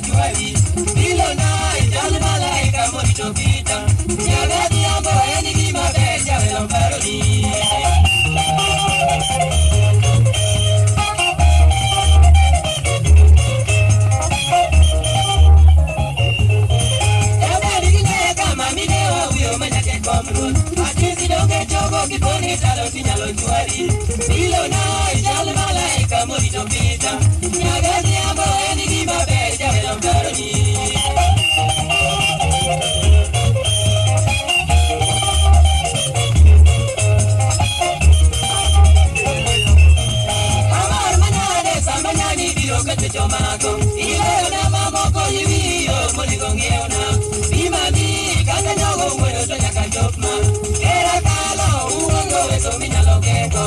chwali. Bilona ichal malaika morito pita. Nyagadhiambo en gima ber jawero paroni. Jaber gi ng'eyo kama minewa wuyo manyaka e kom ruoth. Atisi donge chogo kiponi talo tinyalo chwali. Bilona ichal malaika morito pita. Nyagadhiambo en gima ber jawero paroni. Amor manade sama nyani biro kachecho mako. Ilewna mamoko iwiyo monego ng'iewna. Bima mi kata nyogo wuoyo to nyaka chop ma. Era kalo uongo weso minyalo geko.